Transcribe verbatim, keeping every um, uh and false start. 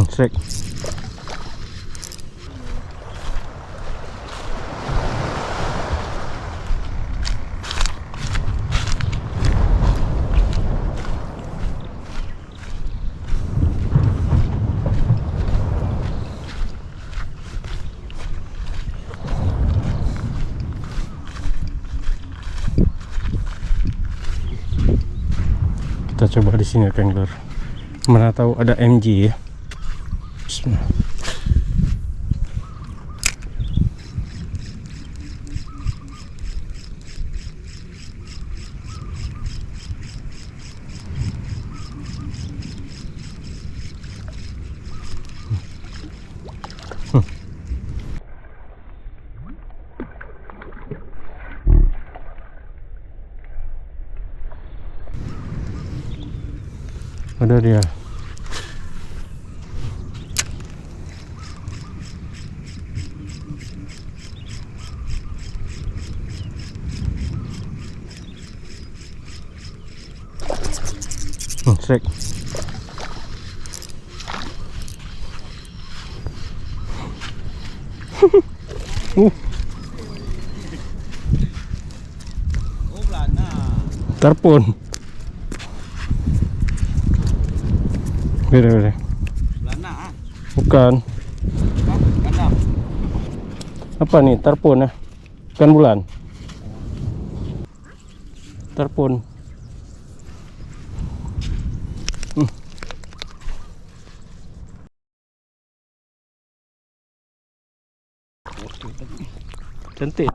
Srek. Kita coba di sini, angler. Mana tahu ada M J ya. Bismillah. Ada dia. Hmm, srek. Uh. Tarpon. Beda, beda. Bukan. Apa ni? Tarpon ya? Ikan bulan. Tarpon. Hmm. Cantik.